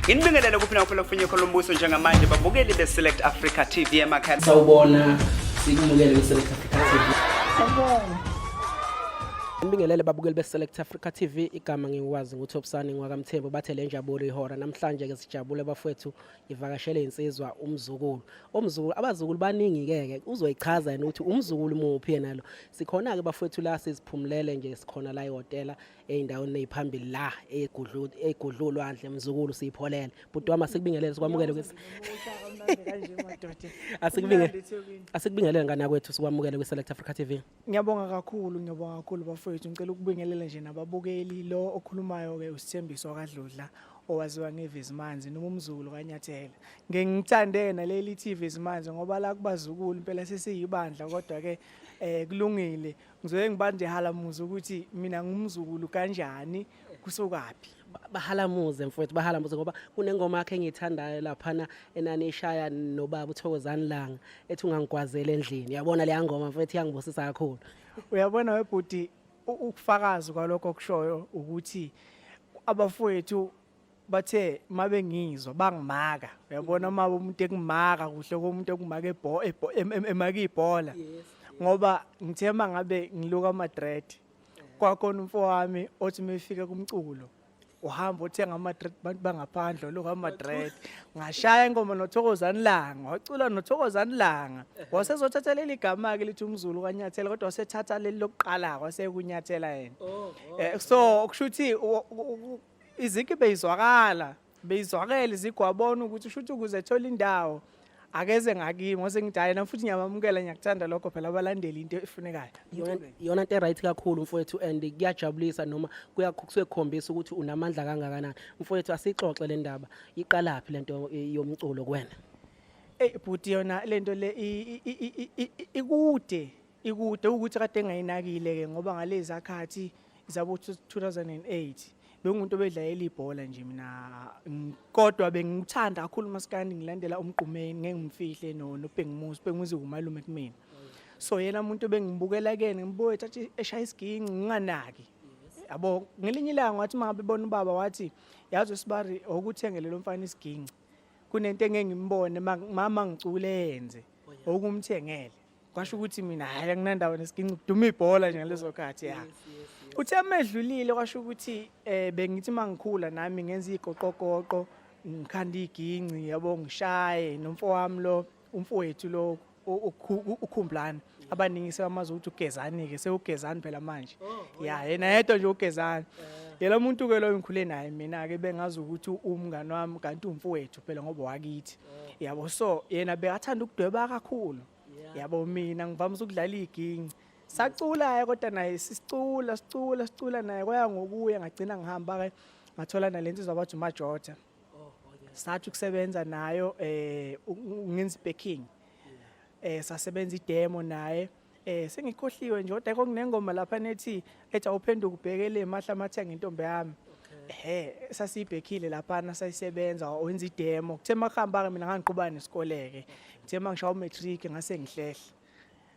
Nginibingelele kuphi nakuphi kufunye khona umbuso njengamanje babukeli be-Select Africa TV emakhaya. Sawubona, sikumukele kwi-Select Africa TV. Sawubona. Ngibingelele babukeli be-Select Africa TV, igama ngikwazi nguThobisani ngwakamthembu bathe le njabulo ihora. Namhlanje ke sijabule bafowethu, ngivakashele insizwa umzukulu. Umzukulu, abazukulu baningi ke ke uzoyichaza yena ukuthi umzukulu muphi yena lo. Sikhona ke bafowethu la siziphumulele nje sikhona la ehhotela ey'ndaweni ey'phambili la egudlu egudlu ulwandle mzukulu siyipholele bhuti wami asikubingelele sikwamukele kwesi asikubingelele asikubingelele ngane yakwethu sikwamukele kwi-Select Africa TV. Ngiyabonga kakhulu, ngiyabonga kakhulu bafowethu. Ngicela ukubingelela nje nababukeli. Lo okhulumayo ke uSithembiso kaDludla owaziwa ngeVezimanzi noma umzukulu kaNyathela. Ngeke ngithande naleli thi Vezimanzi ngoba la kubazukulu impela sesiyibandla kodwa ke kulungile. Ngizoye ngibanje halamuza ukuthi mina ngumzukulu kanjani kusukaphi. Bahalamuze mfowethu, bahalamuze ngoba kunengoma yakhe engiyithandayo laphana enanishaya nobaba uThokozani Langa ethi ungangigwazela endlini. Uyabona leya ngoma mfowethu iyangibusisa kakhulu. Uyabona webhuti ukufakazi kwalokho okushoyo ukuthi abafowethu bathe mabengizwa bangimaka. Uyabona uma umuntu ekumaka kuhle komuntu ekumaka ebho emaka ibhola. Ngoba ngithe mangabe ngiluka ama dread kwakhona umfo wami othi mefika kumculo uhamba uthenga ama-dread bantu bangaphandle oluka ama-dread ngashaya ingoma noThokozani Langa wacula noThokozani Langa wasezothatha leli gama-ke lithi umZulu kaNyathela kodwa wasethatha leli lokuqala wasekunyathela yena. So kusho ukuthi izigi beyizwakala beyizwakela izigi wabona ukuthi kusho ukuthi ukuze ethole indawo akeze ngakimi ngose ngithi hhayi na futhi ngiyamamukela ngiyakuthanda lokho phela abalandeli into efunekayo. Iyona into e-right kakhulu mfowethu and kuyajabulisa noma kusuke kukhombisa ukuthi unamandla kangakanani. Mfowethu asixoxe le ndaba, iqalaphi lento yomculo kuwena? Eyi bhuti yona lento le ikude ikude ukuthi kade ngayinakile ke ngoba ngalezi akhathi zabo 2008 bengumuntu obedlalela ibhola nje mina kodwa bengithanda kakhulu umaskandi ngilandela uMgqumeni ngeke ngimfihle no noBhengimuzi Bhengimuzi umalume kumina. So yena umuntu bengibukela kuyena ngibuye thatha eshaya isiginci nginganaki. Yabo ngelinye ilanga wathi mangabe bona ubaba wathi yazi usibari okuthengele lo mfana isiginci kunento engeke ngimbone mama ngicule yenze okumthengele. Kwasho ukuthi mina hayi anginandawo nesiginci kuduma ibhola nje ngalezo khathi ya. Uthe amedlulile kwasho ukuthi bengithi mangikhula nami ngenza igoqogoqo ngikhanda iginci yabo ngishaye nomfo wami lo umfowethu lo uKhumbulani abaningi sebamazi ukuthi uGezani ke sewugezani phela manje. Ya yena yedwa nje uGezani. Yena umuntu ke lo ngikhule naye mina ke bengazi ukuthi umngani wami kanti umfowethu phela ngoba wakithi. Yabo so yena bekathanda ukudweba kakhulu. Yabo mina ngivamise ukudlala iginci. Sacula kodwa naye sisicula sicula sicula naye kwaya ngokuya ngagcina ngihamba ke ngathola nalensizwa bathi uMajotha. Sathi ukusebenza nayo ngenza backing. Sasebenza idemo naye. Sengikhohliwe nje kodwa kunengoma lapha nethi ethi awuphenduka ubhekele mahla amathenga intombi yami. Sasibhekile lapha sayisebenza wenza idemo. Kuthe makuhamba ke mina ngangiqhubana nesikole ke. Kuthe mangishaya umatric ngase ngihlehle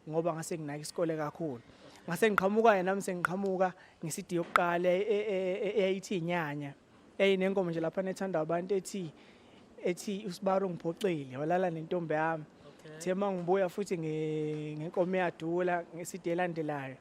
ngoba ngase nginaka isikole kakhulu. Ngase ngiqhamuka nami sengiqhamuka ngesidi yokuqala eyayithi inyanya. Eyinengoma nje lapha nethanda abantu ethi usibaro ngiphoxile walala nentombi yami. Kuthe mangibuya futhi ngenkomo eyadula ngesidi elandelayo.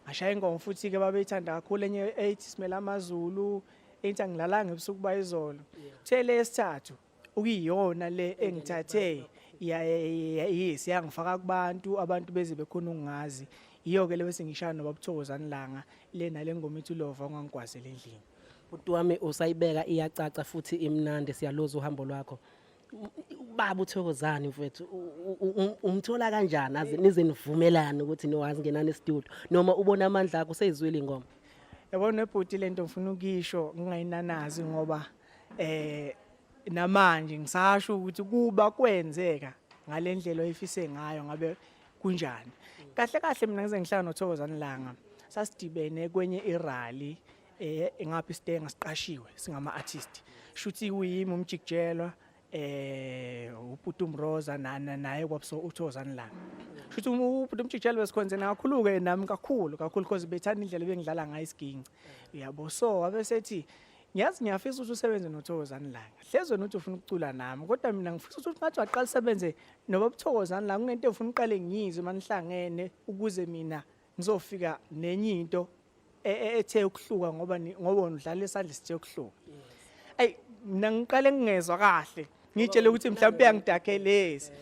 Ngashaya ingoma futhi ke babeyithanda kakhulu enye ethi simela amaZulu ethi angilalanga ebusuku bayizolo. Kuthe le yesithathu ukuyiyona le engithathe yes yangifaka kubantu abantu beze bekhona ukungazi. Iyo ke le bese ngishaya noba Buthokozani Langa le nale ngoma ethi ulova ungangigwazela endlini. Bhuti wami usayibeka iyacaca futhi imnandi siyaluza uhambo lwakho. Ubaba uThokozani mfowethu umthola kanjani aze nize nivumelane ukuthi niwazi ngenani e-studio noma ubona amandla akho useyizwile ingoma? Yabona nebhuti lento ngifuna ukuyisho ngingayinanazi ngoba namanje ngisasho ukuthi kuba kwenzeka ngalendlela oyifise ngayo ngabe kunjani. Kahle kahle mina ngize ngihlala noThokozani Langa sasidibene kwenye irally ngapha isitenga siqashiwe singama artist. Shuthi kuyimi umjikijelwa uBhuti uMroza naye kwabuso uThokozani Langa. Shuthi uBhuti umjikijelwa besikhonze kakhulu ke nami kakhulu kakhulu because bethanda indlela bengidlala ngayo isiginci. Uyabo so wabe sethi Ngiyazi ngiyafisa ukuthi usebenze noThokozani Langa. Hlezi wena uthi ufuna ukucula nami, kodwa mina ngifisa ukuthi ngathi waqala usebenze noBaba Thokozani Langa, kunento engifuna uqale ngiyizwe manihlangene ukuze mina ngizofika nenye into ethe ukuhluka ngoba ngoba wena udlala isandla sithe ukuhluka. Ayi mina ngiqale ngingezwa kahle. Ngitshele ukuthi mhlawumbe uyangidakhelezi.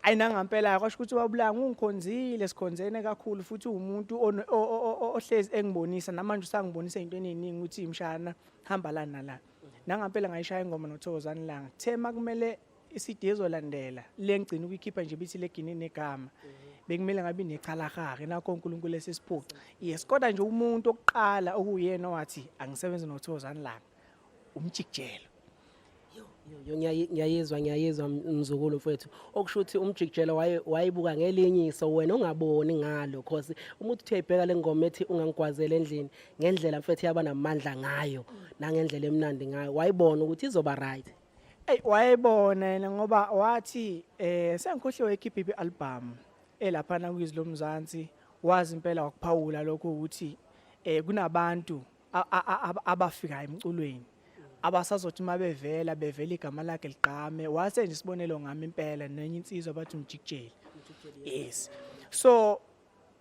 Ayi nangampela kwasho ukuthi ubabulanga ungikhonzile, sikhonzene kakhulu futhi uwumuntu ohlezi engibonisa namanje usangibonisa ezintweni eziningi ukuthi mshana hamba la nala. Nangampela ngayishaya ingoma noThokozani Langa. Kuthe makumele i-CD ezolandela le ngigcina ukuyikhipha nje bithi legini negama. Bekumele ngabe inechalahare nakho uNkulunkulu esesiphuca. Yes, kodwa nje umuntu okuqala okuyena owathi angisebenze noThokozani Langa umjikijelo. Yo ngiyayizwa mzukulu mfowethu. Okusho ukuthi umjikijelo wayebuka ngelinye iso wena ongaboni ngalo, cause umuntu uthi uyayibheka le ngoma ethi ungangigwazela endlini ngendlela mfethu yaba namandla ngayo nangendlela emnandi ngayo, wayibona ukuthi izoba right. Ey wayebona yena ngoba wathi sengikhohliwe ekhipha i-album elaphana kwizwi lomzansi, wazi impela wakuphawula lokho ukuthi kunabantu abafika emculweni abasazothi mabevela bevela igama lakhe ligqame. Wase nje isibonelo ngami impela nenye insizwa bathi umjikijeli. Yes, so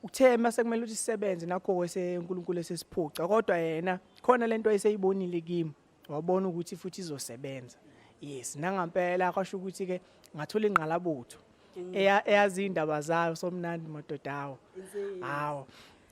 uthe mase kumele ukuthi sisebenze nakho kwese uNkulunkulu esesiphuca, kodwa yena khona lento ayeseyibonile kimi, wabona ukuthi futhi izosebenza. Yes, nangampela kwasho ukuthi ke ngathola ingqalabutho eyazi indaba zayo somnandi madoda awo. Hawo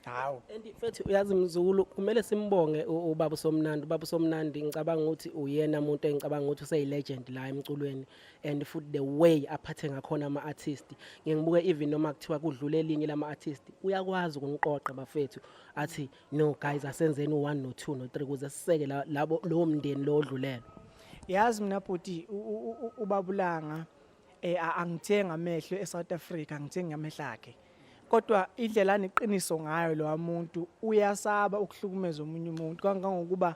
hawo. And mfethu uyazi mzukulu, kumele simbonge ubaba Somnandi. Ubaba Somnandi ngicabanga ukuthi uyena umuntu engicabanga ukuthi useyi-legend la emculweni, and futhi the way aphathe ngakhona ama-artist, ngike ngibuke even noma kuthiwa kudlule elinye lama-artist uyakwazi ukuniqoqa bafethu, athi no guys, asenzeni u-1 no-2 no-3 ukuze siseke labo lowo mndeni lo odlulelwe. Yazi mina bhuti, ubabulanga angithenga amehlo eSouth Africa, angithengi amehlo akhe, kodwa indlela aneqiniso ngayo lo muntu, uyasaba ukuhlukumeza omunye umuntu, kangangokuba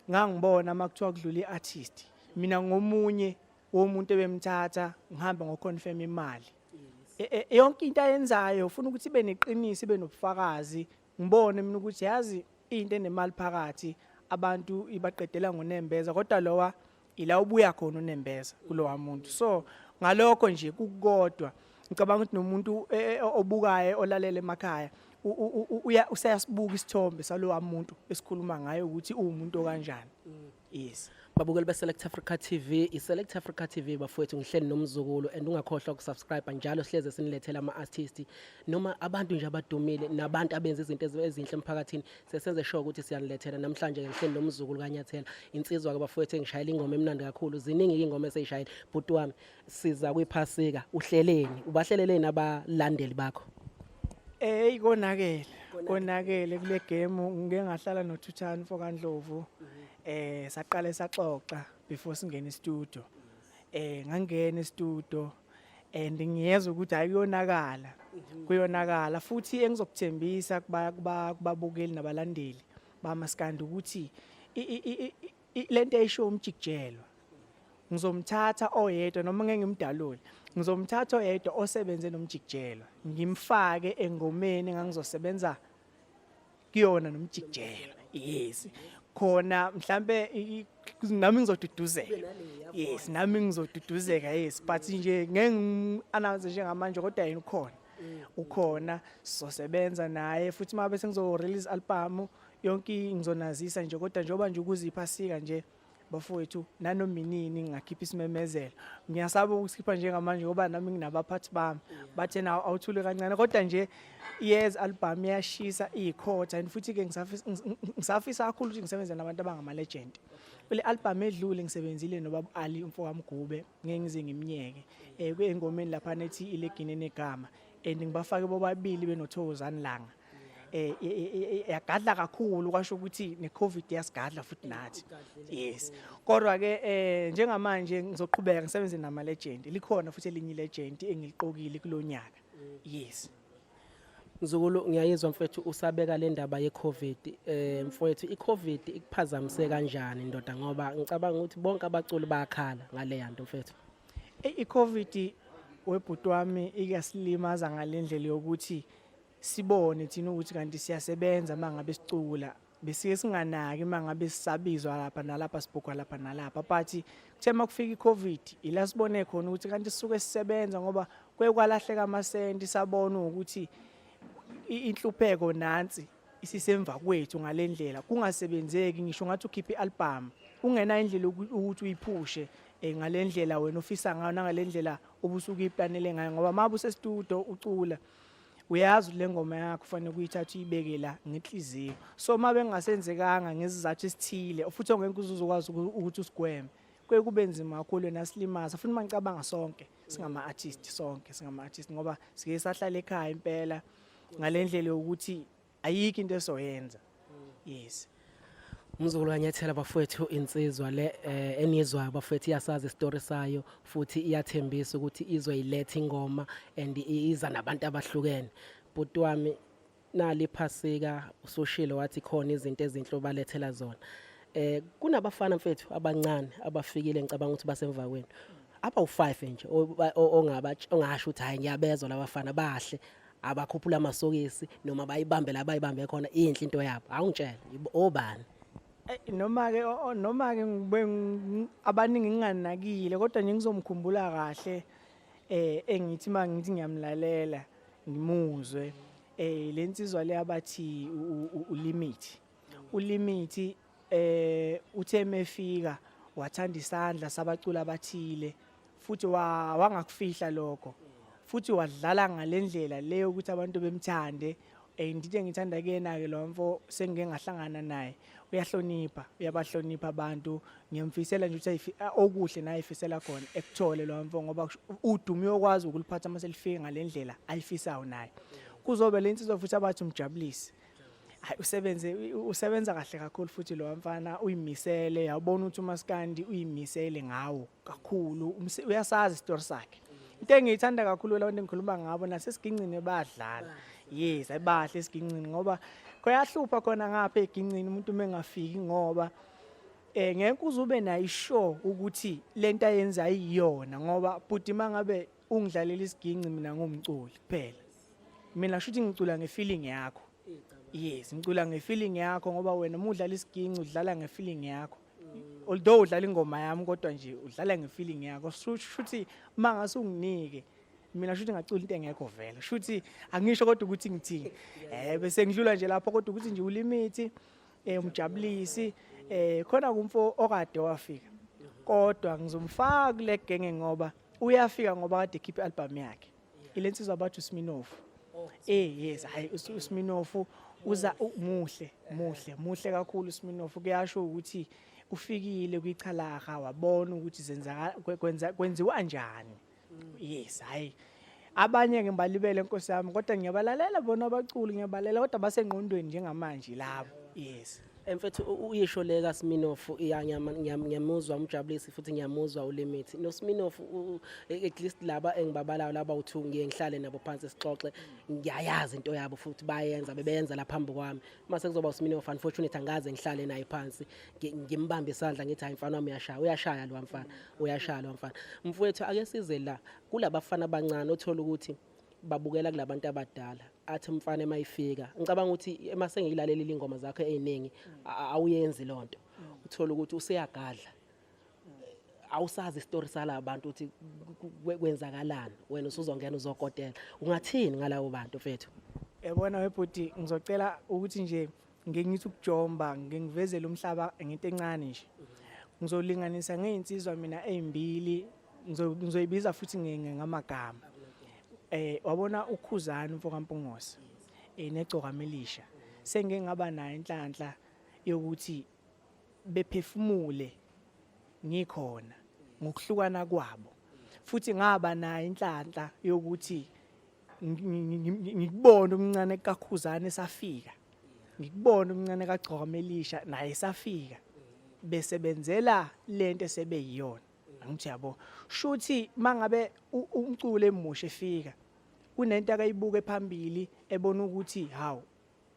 ngangibona makuthiwa kudlula iartist, mina ngomunye womuntu ebemthatha ngihambe ngoconfirm imali. Yonke into ayenzayo ufuna ukuthi ibe neqiniso, ibe nobufakazi. Ngibone mina ukuthi yazi into enemali phakathi abantu ibaqedela ngonembeza, kodwa lowa ila ubuya khona unembeza kulowa muntu. So ngalokho nje kukodwa ngicabanga ukuthi nomuntu obukayo olalela emakhaya usayasibuka isithombe salowa muntu esikhuluma ngaye ukuthi uwumuntu okanjani. Yes. Babukeli be-Select Africa TV, i-Select Africa TV bafowethu, ngihleli nomzukulu, and ungakhohlwa ukusubscribe njalo, sihleze sinilethela ama-artist noma abantu nje abadumile nabantu abenza izinto ezinhle emphakathini, sesenze sure ukuthi siyanilethela. Namhlanje ngihleli nomzukulu kaNyathela, insizwa-ke bafowethu engishayela ingoma emnandi kakhulu. Ziningi-ke ingoma eseyishayile. Bhuti wami, siza kwiphasika, uhleleni, ubahleleleni abalandeli bakho? Ey konakele, konakele kule game. Ngike ngahlala noThuthani MfokaNdlovu, saqala saxoxa before singena e-studio. Ngangena e-studio and ngiyezwa ukuthi hayi kuyonakala, kuyonakala futhi. Engizokuthembisa kuba kubabukeli nabalandeli bamaskandi ukuthi lento eyisho umjikijelwa, ngizomthatha oyedwa, noma ngeke ngimdalule, ngizomthatha oyedwa osebenze nomjikijelwa, ngimfake engomeni engangizosebenza kuyona nomjikijelwa. Yes, khona mhlambe nami ngizoduduzeka. Yes, nami ngizoduduzeka. Yes, but nje ngeke ngi-announce njengamanje, kodwa yena ukhona, ukhona, sizosebenza naye futhi. Uma bese ngizo-release album yonke ngizonazisa nje, kodwa njengoba nje ukuziphasika nje bafowethu, nanoma inini ngingakhipha isimemezelo. Ngiyasaba ukusikhipha njengamanje ngoba nami nginabaphathi bami, bathe nawo awuthule kancane, kodwa nje yes, album iyashisa iyikhotha. And futhi-ke ngisafisa kakhulu ukuthi ngisebenze nabantu abangama-legend. Kule album edlule ngisebenzile nobaba Ali umfo kaMgube, ngeke ngize ngimnyeke engomeni laphana ethi ilegini enegama, and ngibafake bobabili benoThokozani Langa. Yagadla kakhulu, kwasho ukuthi ne-COVID yasigadla futhi nathi. Yes, kodwa ke njengamanje ngizoqhubeka ngisebenze nama legend. Likhona futhi elinye legend engiliqokile kulonyaka. Yes. Mzukulu, ngiyayizwa mfethu usabeka le ndaba ye-COVID. Mfowethu, i-COVID ikuphazamise kanjani ndoda, ngoba ngicabanga ukuthi bonke abaculi bayakhala ngale yanto mfethu? I-COVID webhuti wami ikasilimaza ngalendlela yokuthi sibone thina ukuthi kanti siyasebenza mangabe sicula. Besiye singanaki uma ngabe sisabizwa lapha nalapha, sibhukwa lapha nalapha, but kuthe uma kufika i-COVID ila sibone khona ukuthi kanti sisuke sisebenza, ngoba kuye kwalahleka amasenti. Sabona ukuthi inhlupheko nansi isisemva kwethu ngale ndlela, kungasebenzeki. Ngisho ngathi ukhiphe i-album, ungenayo indlela ukuthi uyiphushe ngale ndlela wena ofisa ngayo nangale ndlela obusuke uyiplanele ngayo, ngoba uma usestudio ucula, uyazi ukuthi le ngoma yakho kufanele ukuyithatha uyibeke la ngenhliziyo. So uma bengasenzekanga ngesizathu esithile futhi ongeke uze uzokwazi ukuthi usigweme, kuye kube nzima kakhulu nasilimaza. Futhi uma ngicabanga, sonke singama-artist, sonke singama-artist, ngoba sike sahlala ekhaya impela ngale ndlela yokuthi ayikho into esoyenza. Yes. Umzukulu kaNyathela bafowethu, insizwa le enizwayo bafowethu, iyasazi isitori sayo futhi iyathembisa ukuthi izoyiletha ingoma and iza nabantu abahlukene. Bhuti wami, nali iphasika, usushilo wathi khona izinto ezinhle obalethela zona. Kunabafana mfethu abancane abafikile, ngicabanga ukuthi basemva kwenu. Abawu5 nje ongaba ongasho ukuthi hayi, ngiyabezwa labafana bahle, abakhuphula amasokisi noma bayibambe la bayibambe khona, inhle into yabo. Awungitshele obani? Noma ke ngibe abaningi nginganakile, kodwa nje ngizomkhumbula kahle engithi mangithi ngiyamlalela ngimuzwe lensizwa le abathi uLimit. ULimit uthe mefika wathanda isandla sabacula abathile, futhi wangakufihla lokho, futhi wadlala ngalendlela leyo ukuthi abantu bemthande. Into engithanda kuyena ke lo mfo, sengike ngahlangana naye, uyahlonipha, uyabahlonipha abantu. Ngiyamfisela nje ukuthi okuhle naye ayifisela khona ekuthole lo mfo, ngoba udumo uyokwazi ukuliphatha uma selifike ngalendlela ayifisayo naye. Kuzobe le nsizwa futhi abathi uMjabulisi. Hayi, usebenze, usebenza kahle kakhulu futhi lo mfana, uyimisele. Yabona ukuthi umaskandi uyimisele ngawo kakhulu, uyasazi isitori sakhe. Into engiyithanda kakhulu labantu engikhuluma ngabo, nasesigincini bayadlala. Yes, ayibahle esigincini, ngoba kuyahlupha khona ngapha egincini umuntu uma engafiki, ngoba ngeke uze ube nayo isure ukuthi lento ayenza ayiyona, ngoba bhuti, mangabe ungidlalela isiginci, mina ngumculi kuphela, mina shuthi ngicula ngefeeling yakho. Yes, ngicula ngefeeling yakho, ngoba wena uma udlala isiginci udlala ngefeeling yakho, although udlala ingoma yami, kodwa nje udlala ngefeeling yakho. Shuthi uma ngase unginike mina, shuthi ngacula into engekho vele, shuthi angisho kodwa ukuthi ngithini, bese ngidlula nje lapho. Kodwa ukuthi nje uLimit, uMjabulisi, khona kumfo okade wafika, kodwa ngizomfaka kule genge ngoba uyafika, ngoba kade ekhipha i-album yakhe, ilensizwa abathi uSminofu. Yes, hayi, uSminofu uza muhle, muhle, muhle kakhulu uSminofu. Kuyasho ukuthi ufikile kwichalaha, wabona ukuthi zenzaka kwenziwa kanjani. Yes, hayi, abanye ngibalibele nkosi yami, kodwa ngiyabalalela bona abaculi, ngiyabalela, kodwa basengqondweni njengamanje labo. Yes. Mfethu, uyisho le kaSminoff, iya, ngiyamuzwa uMjabulisi futhi ngiyamuzwa uLimit noSminoff. At least laba engibabalayo laba u2, ngiye ngihlale nabo phansi sixoxe, ngiyayazi into yabo futhi bayenza, bebenza la phambi kwami. Mase kuzoba uSminoff, unfortunately angaze ngihlale naye phansi ngimbambe isandla ngithi hayi mfana wami, uyashaya, uyashaya lo mfana, uyashaya lo mfana. Mfowethu, ake size la kulabafana abancane othola ukuthi babukela kulabantu abadala, athi umfana emayifika, ngicabanga ukuthi emase ngiyilalelile ingoma zakho eziningi, awuyenzi lonto, uthola ukuthi useyagadla, awusazi isitori salabantu ukuthi kwenzakalani, wena usuzongena uzokotela. Ungathini ngalabo bantu mfethu? Yabona webhuti, ngizocela ukuthi nje ngike ngithi ukujomba, ngike ngivezele umhlaba ngento encane nje. Ngizolinganisa ngey'nsizwa mina ey'mbili, ngizoyibiza futhi ngamagama. Wabona uKhuzani umfo kaMpungose neGcokama Elisha, sengike ngaba nayo inhlanhla yokuthi bephefumule ngikhona ngokuhlukana kwabo, futhi ngaba nayo inhlanhla yokuthi ngikubone umncane kaKhuzani esafika, ngikubone umncane kaGcokama Elisha naye esafika, besebenzela lento esebeyiyona. Angithi yabo, shuthi mangabe umculo emusha efika, kunento akayibuke phambili, ebona ukuthi hawu,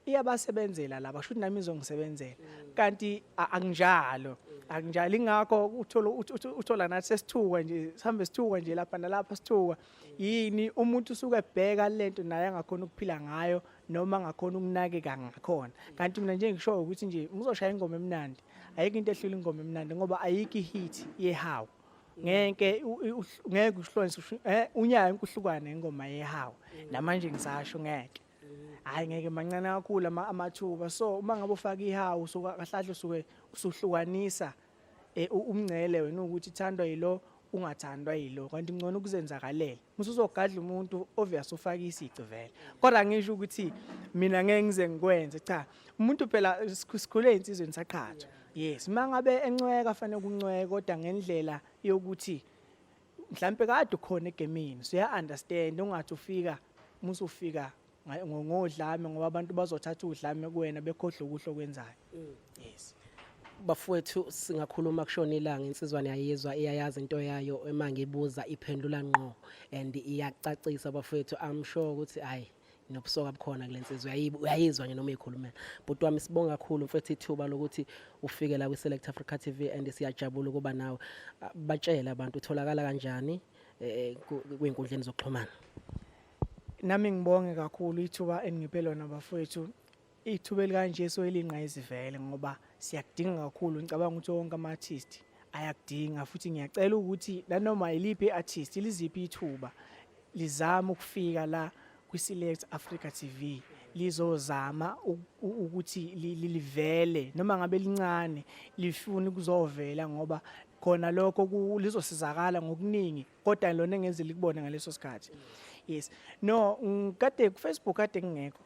iyabasebenzela laba, shuthi nami izongisebenzela, kanti akunjalo, akunjalo. Ingakho uthola uthola nathi sesithuka nje, sihambe sithuka nje lapha nalapha. Sithuka yini? Umuntu usuke ebheka lento naye angakhona ukuphila ngayo. noma angakhona ukunakeka ngakhona. Kanti mina nje ngisho ukuthi nje ngizoshaya ingoma emnandi, ayikho into ehlula ingoma emnandi ngoba ayikho i-hit yehawu. Ngeke ngeke uhlonise unyaka inkuhlukane ingoma yehawu. Namanje ngisasho ngeke. Hayi ngeke, mancane kakhulu amathuba. So uma ngabe ufaka ihawu usuka kahle usuke usuhlukanisa umngcele wena ukuthi ithandwa yilo, ungathandwa yilo, kanti ngcono ukuzenzakalela. Musuzogadla umuntu obvious ufaka isici vele. Kodwa ngisho ukuthi mina ngeke ngize ngikwenze, cha. Umuntu phela sikhule insizweni saqhathwa. Yes, uma ngabe encweka fanele ukuncweka, kodwa ngendlela yokuthi mhlambe kade ukhona egemini, so uya understand, ungathi ufika musufika ngodlame ngoba abantu bazothatha udlame kuwena bekhohlwe okuhle okwenzayo. Yes. Bafowethu, singakhuluma kushona ilanga. Insizwa niyayizwa, iyayazi into yayo. Uma ngibuza iphendula ngqo and iyacacisa bafowethu. I'm sure ukuthi hayi, nobusoka bukhona kule nsizwa, uyayizwa nje noma uyikhulumela. Bhuti wami, sibonga kakhulu mfethu ithuba lokuthi ufike la kwi-Select Africa TV and siyajabula ukuba nawe. Batshele abantu utholakala kanjani kwinkundleni zokuxhumana. Nami ngibonge kakhulu ithuba eningiphe lona bafowethu. Ithuba elikanje so elingqayizivele ngoba siyakudinga kakhulu. Ngicabanga ukuthi wonke ama-artist ayakudinga, futhi ngiyacela ukuthi nanoma iliphi i-artist liziphi ithuba lizama ukufika la kwi-Select Africa TV, lizozama ukuthi livele noma ngabe lincane, lifuna ukuzovela ngoba khona lokho lizosizakala ngokuningi, kodwa lona engeze likubone ngaleso sikhathi. Yes, no, kade ku Facebook kade kungekho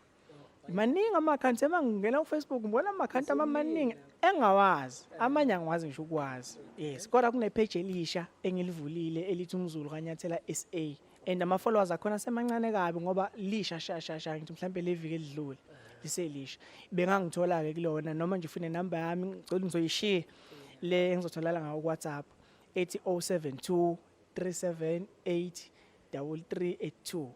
maningi ama-accounts. Ema ngingena ku-Facebook ngibona ama-account amaningi engawazi, amanye angiwazi ngisho ukwazi. Yes, kodwa kune-page elisha engilivulile elithi Umzulu kaNyathela SA, and ama-followers akhona asemancane kabi ngoba lisha sha sha sha, ngithi mhlampe le viki elidlule liselisha. Bengangithola-ke kulona noma nje ufune namba yami, ngicela ngizoyishiya le engizotholakala ngayo ku-WhatsApp ethi 072 378 3382,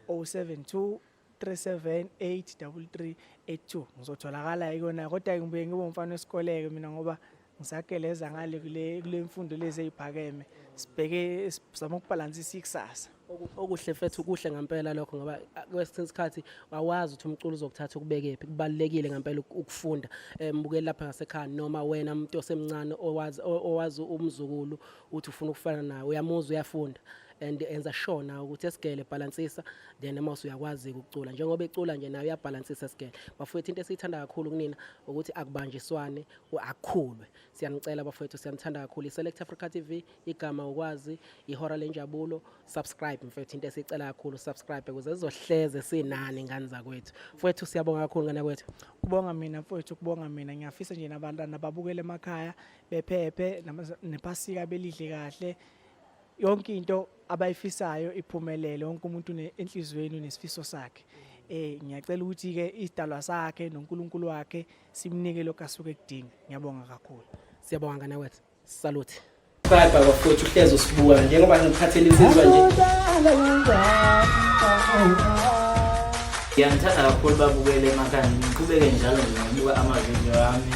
072 378 3382. Ngizotholakala kuyona, kodwa ngibuye ngibe umfana wesikole-ke mina ngoba ngisageleza ngale kule mfundo lezi ey'phakeme, sibheke sizama ukubhalansisa ikusasa. Okuhle mfethu, kuhle ngempela lokho ngoba kwesinye isikhathi awazi ukuthi umculo uzokuthatha ukubekephi. Kubalulekile ngempela ukufunda. Mbukeli lapha ngasekhaya noma wena umuntu osemncane owazi umzukulu uthi ufuna ukufana naye, uyamuzwa uyafunda and enza sure nawe ukuthi esigele balansisa, then uma usuyakwazi ukucula njengoba ecula nje nawe uyabhalansisa esigele. Bafowethu, into esiyithanda kakhulu kunina ukuthi akubanjiswane, akukhulwe. Siyanicela bafowethu, siyanithanda kakhulu. I-Select Africa TV, igama ukwazi, ihora lenjabulo. Subscribe mfethu, into esiyicela kakhulu, subscribe ukuze sizohleze sinani ngane zakwethu. Mfowethu, siyabonga kakhulu ngane kwethu. Kubonga mina mfowethu, kubonga mina. Ngiyafisa nje nabantwana babukele emakhaya bephephe, nephasika belidle kahle, yonke into abayifisayo iphumelele. Wonke umuntu enhliziyweni unesifiso sakhe. Ngiyacela ukuthi ke isidalwa sakhe noNkulunkulu wakhe simnike lokho asuke ekudinga. Ngiyabonga kakhulu. Siyabonga ngane kwethu, salute. Subscribe bafowethu, uhlezi usibuka njengoba ngikuphathele insizwa nje. Ngiyanithanda kakhulu babukele emakhaya, ngiqhubeke njalo nje ngokubuka amavidiyo ami.